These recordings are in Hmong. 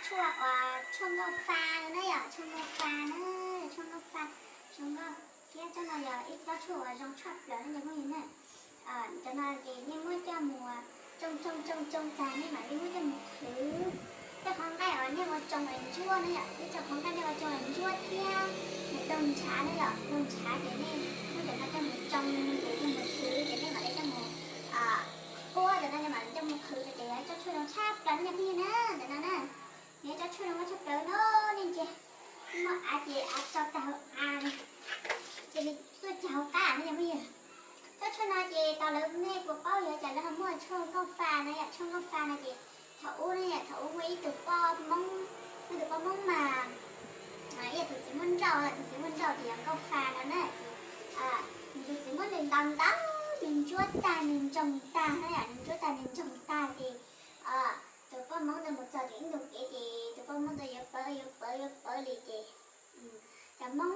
Tshuaj uas tshuaj nkauj fa no na yom, tshuaj nkauj fa na, tshuaj nkauj fa, tshuaj nkauj thiab tsob no yog ib tsob tshuaj uas zoo tshaj plaws na cov phooj ywg na. Cov no ces nej muab coj mus tsoo tsoo tsoo tsoo tag nej mam li muab coj mus qhwv. Tej qhov nqaij uas nej ua tsoo es ntsuab na yom, ib co qhov nqaij nej ua tsoo es ntsuab thiab mus taug ntshav na yom, taug ntshav ces nej muab cov no coj mus tsoo ces coj mus qhwv ces nej mam li coj mus quab cov no nej mam li coj mus qhwv ces yog ib tsob tshuaj zoo tshaj plaws na cov phooj ywg na. Ntawm no na, yog ib tsob tshuaj zoo nkauj tshaj plaws no, nej ntsia, muaj av ces av tso tag hauv av li, ces nws tuaj cog hauv qab na cov phooj ywg. Tsob tshuaj no ces tau lawv nej puas paub yog cas lawv ho muaj tshuaj nkauj fa na yom, tshuaj nkauj fa no ces thaum ub na yom, thaum ub muaj ib tug poj Hmoob, muaj ib tug poj Hmoob mas ib yog tus txiv muaj nrauj, tus txiv muaj nrauj ces yog nkauj fa no na ces nws tus txiv muab nws ntaus ntaus, nws ntsuab tag nws ntsoog tag na yom, nws ntsuab tag nws ntsoog tag ces tus poj Hmoob ntawd mus txog tim ib ntu kev ces tus poj Hmoob ntawd yuav pawv yuav pawv yuav pawv li ces cov Hmoob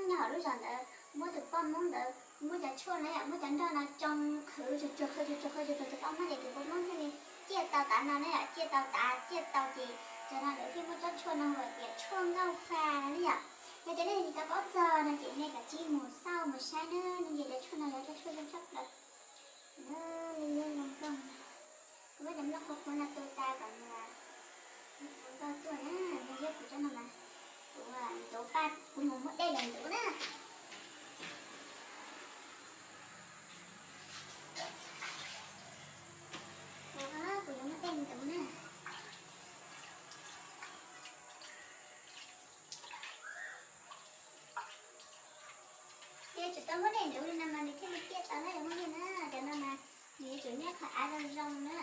nyob hauv lub zos ntawd muab tus poj Hmoob ntawd muab cov tshuaj no yom, muab cov nroj no tsoo qhwv tsuag tsuag qhwv tsuag tsuag qhwv tsuag tsuag tus poj Hmoob ces tus poj Hmoob thiaj li ciaj tau tav no na yom, ciaj tau tav ciaj tau ces cov no lawv thiaj muab tsob tshuaj no hu tias tshuaj nkauj fa no na yom. Yog tias nej tsis tau paub txog no ces nej kav tsij mus xauj mus saib na, nej ntsia cov tshuaj no yog cov tshuaj zoo tshaj plaws. Li zoo nkauj, kuv muab cov nplooj qhuav qhuav no tu tas kom nws nkauj tuaj na, no yog kuv tsob no mas kuv ntuv paj, kuv mus muab dej los ntuv na. Kuv yuav muab dej ntuv na. Ces tsum tau muab dej ntuv li no mas nws thiaj li ciaj tau na cov phooj ywg na. Cov no mas nws yuav tsum nyob qhov av zoo zoo na,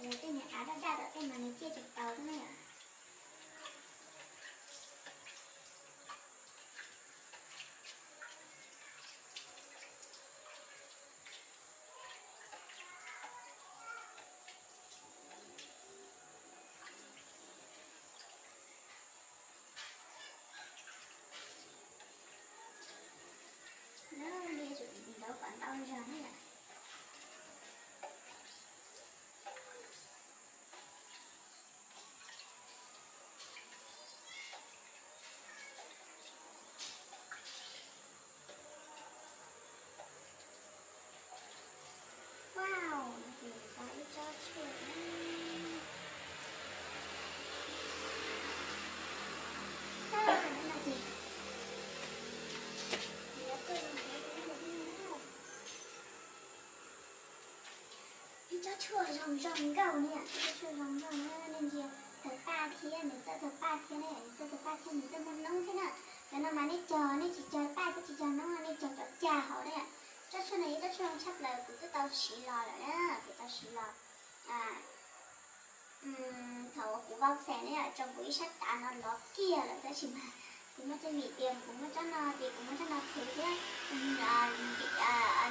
yog tej niag av daj daj tom tej mas nws ciaj tsis tau na yom. Nws yuav tsum ntuv kom ntau zog na yom. Wow, nws tau ib tsob tshuaj na. Ces ib tsob tshuaj zoo zoo nkauj na, ib tsob tshuaj zoo nkauj na, nej ntsia tawg paj thiab, nws txawj tawg paj thiab na, nws txawj tawg paj thiab nws txawj muaj noob thiab na. Cov no mas nej cog, nej tsis cog paj thiab tsis cog noob, nej cog cov cag hauv na. Tsob tshuaj no yog tsob tshuaj zoo tshaj plaws, kuv twb tau siv los lawm na, kuv tau siv los. Thaum kuv vau xees na yom, tsoo kuv ib sab tav no lov kiag lawm tab sis mas kuv muaj txoj vim tias kuv muaj tsob no ces kuv muaj tsob no qhwv thiab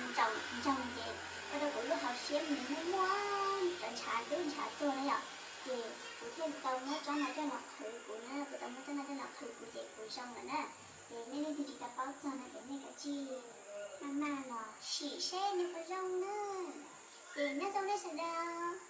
ntsaum ntsoog ces ua rau kuv lub hauv siab nws muaj muaj cov ntshav dub ntshav tuag na yom, ces kuv thiaj tau muab tsob no coj los qhwv kuv na, kuv tau muab tsob no coj los qhwv kuv ces kuv zoo lawm na. Ces nej leej twg tsis tau paub txog no ces nej kav tsij maj maj los sim seb nws puas zoo na. Ces nyob zoo nej sawv daws.